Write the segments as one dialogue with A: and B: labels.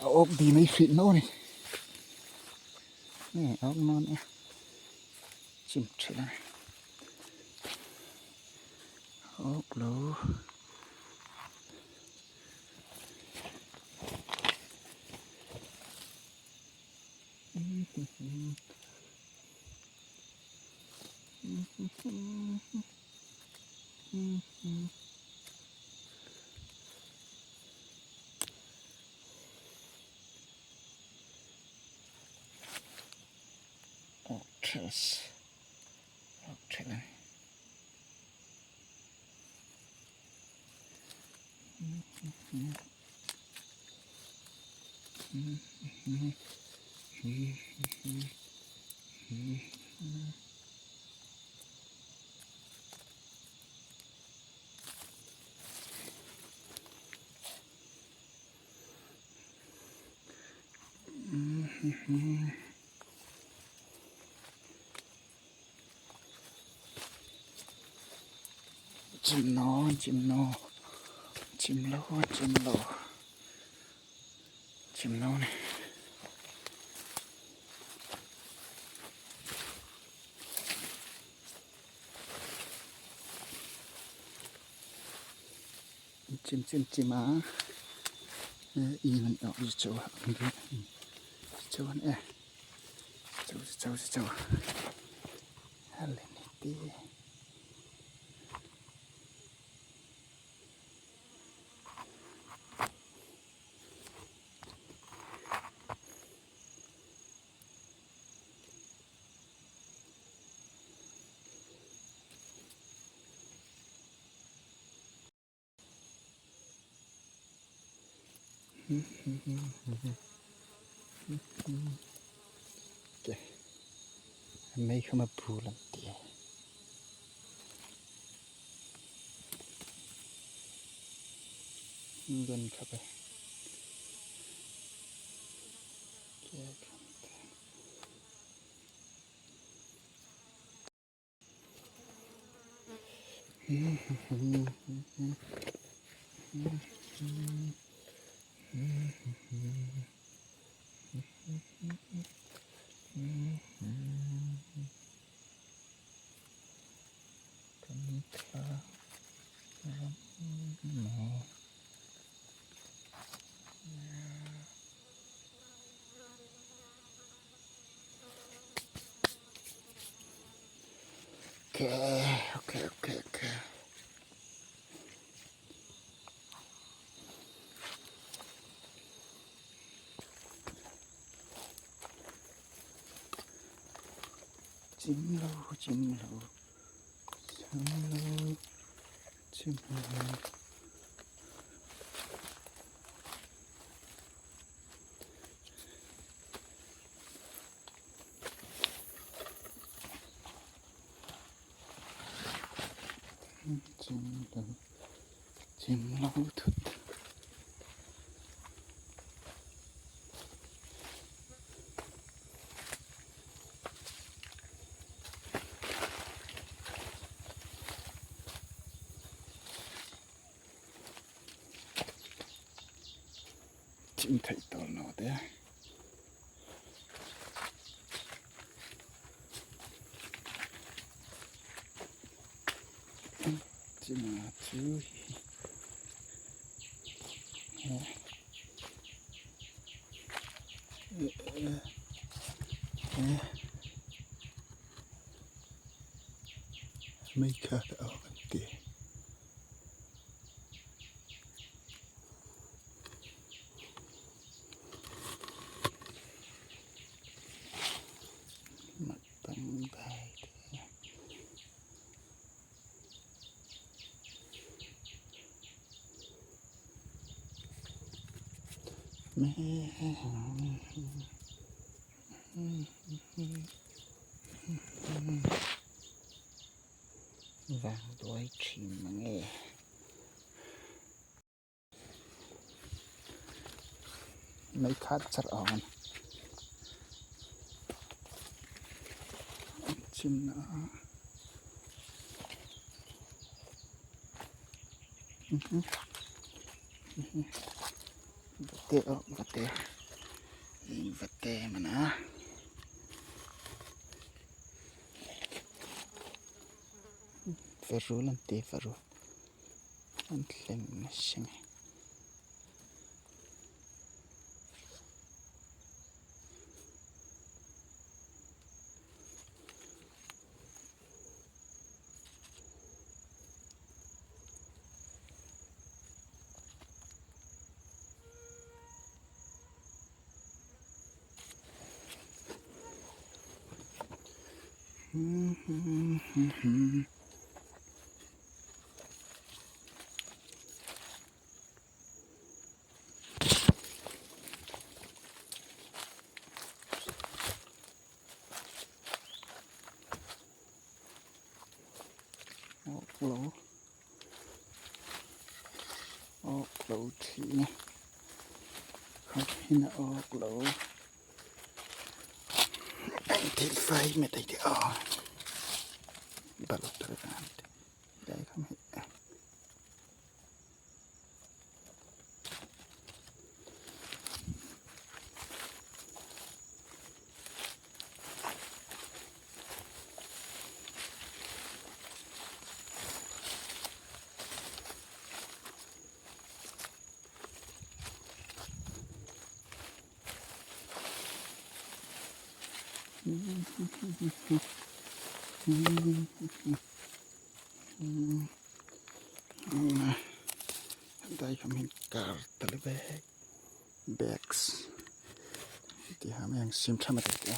A: A awk di mai hrih no a ni nge a awk nawn e chim thelh a ni a awk lo. Chim no chim no chim lo chim lo chim lo ni chim chim chim a i man ok chu chu an e chu chu chu hale ni ti Mei kha ma bu lam ti. Gần khắp rồi. Okay, okay, okay, okay. Chim lo, chim lo, chim lo, chim lo. Chim lo, chim lo thut. Chim theih tawh lo te. Chima chu Mei kha ka awk an ti. Vang duai thin mange. Mei khat char awm chim na vate oh vate vate mana Varul an ti varul an thleng nasa mai. Awk lo awk lo thin a hin a awk lo thil fai mai thei te aw balh tur a dai kha mai. Dai kha min kar tal bag bags ti ha mai ang sim tha mai te.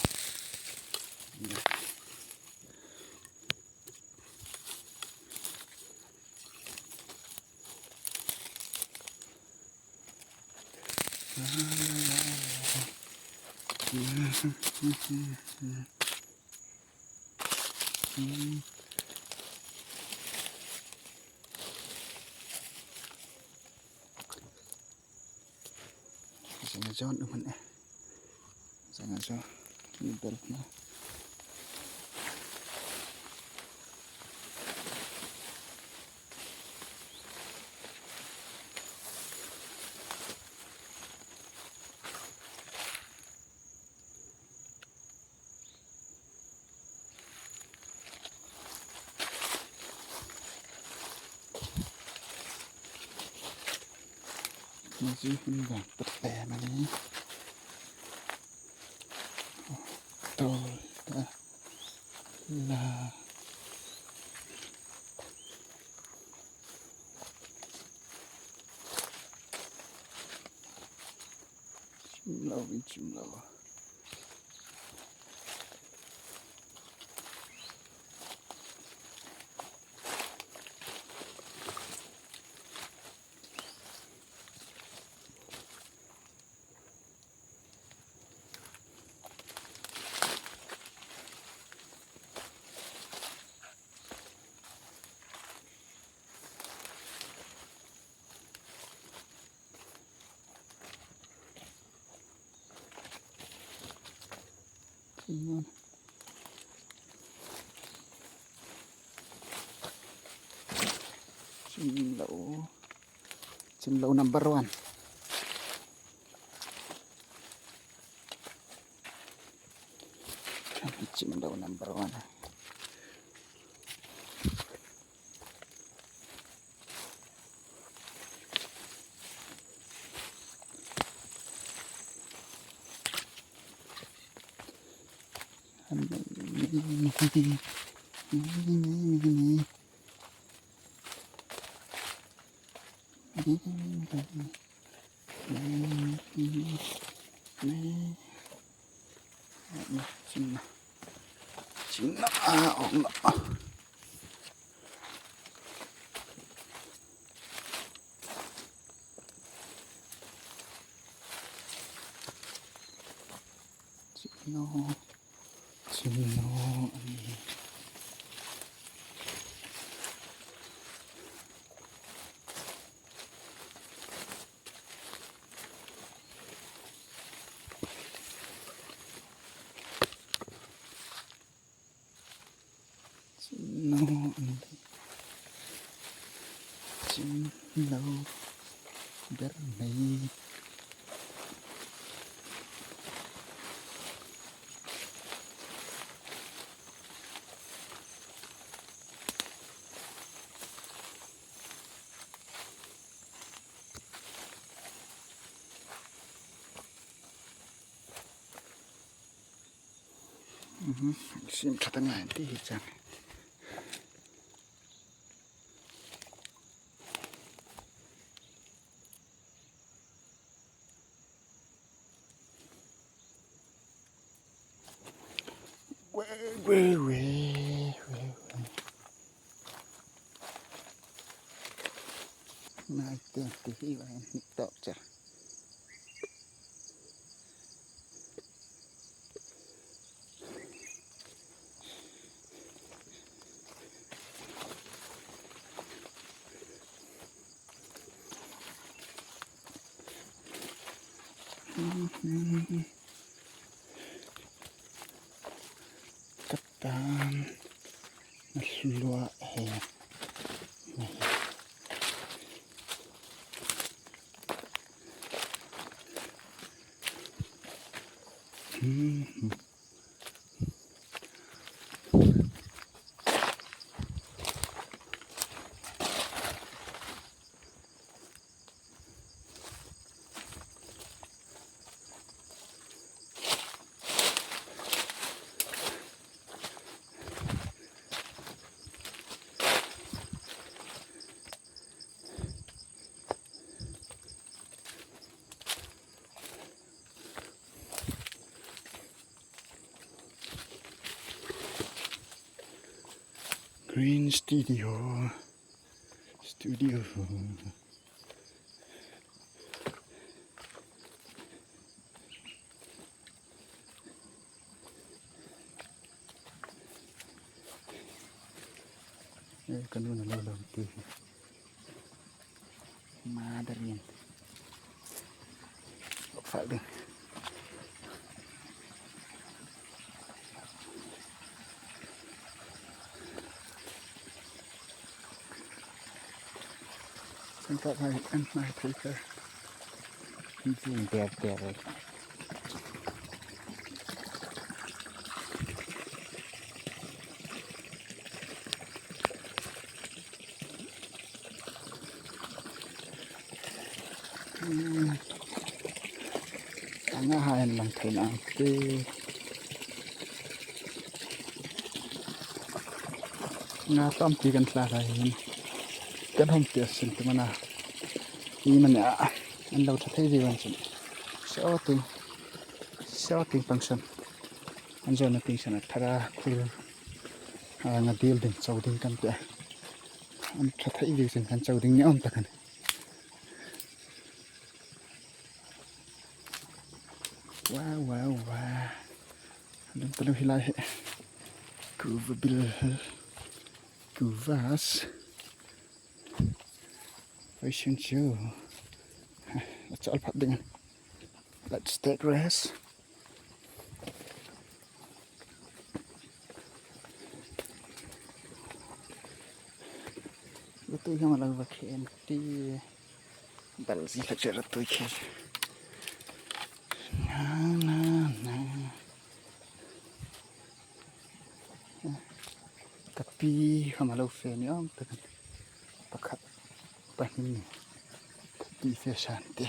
A: Zangazawn a hman e zangazawn ni ber hna. La chim lo in chim lo. Chim lo chim lo number one. Chim lo number one. Chimno chimno ani. Chimlo ber mai. Sim tha ta ngai ti hi chang. Nai te ti hi va ni tawp cha. Ka tan a hluah he mai. Green Studio Studio Ka nu na lo lo ti hi Madarin Fal ding My paper. Dek dek. Anga hain lang thei na ang te. Nga tam ti kan tla lai hin. Kan hom ti asin te mana. Ni man a an lo tha thei vi wan chin. Saw ting saw ting function. An zawn na ting san a thara khur nga dil ding cho ding kan te. An tha thei vi chin kan cho ding ni awm tak ani. Wow wow wow. Dum talo hilai he. Kuva bil kuvas. Ocean chu. Let's all phat ding. Let's take rest. Tui hian a lo va khen ti bal zing khat chiah tui khi na na na ka pi kham a lo fe ni awm tak a ni pakhat pahnih ti fe shan te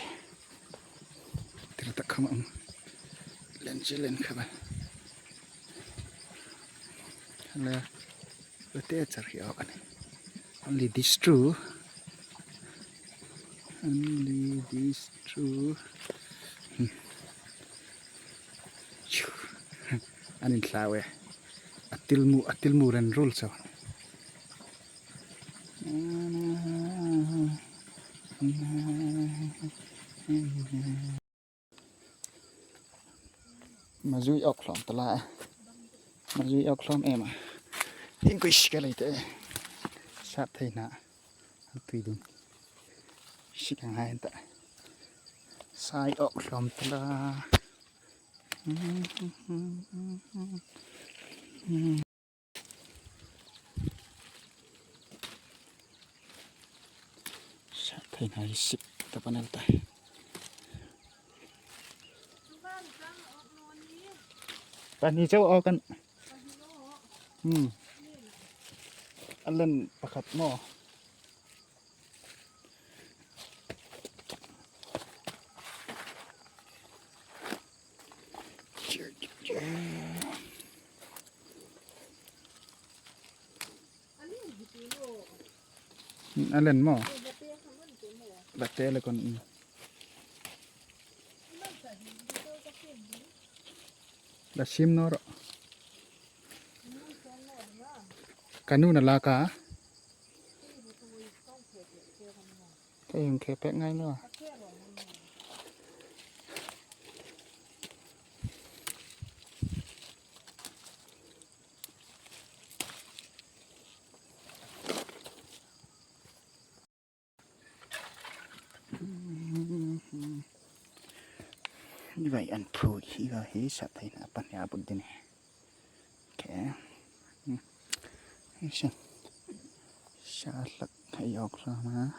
A: thil tak kham a awm len chi len khap a le te char hi a awk a ni only this two only this two an inthlau e a tilmu a tilmu ren rul chu. Mazui awk hlawm ta lai mazui awk hlawm em a English ka lei teh e sap thei hna an tui dun hrik ang hai an tah sai awk hlawm ta la. Thei hna hi sip tak an el ta. Pahnih chauh aw kan hmm a len pakhat maw. A len maw? Bate le kon. La sim no ro. Kanu na la ka. Cái hình khe pek ngay nữa. Như vậy anh phu khi vào hí sắp thấy là bạn nhà bụt đi này. Okay. Sa lak hay ok ra mà.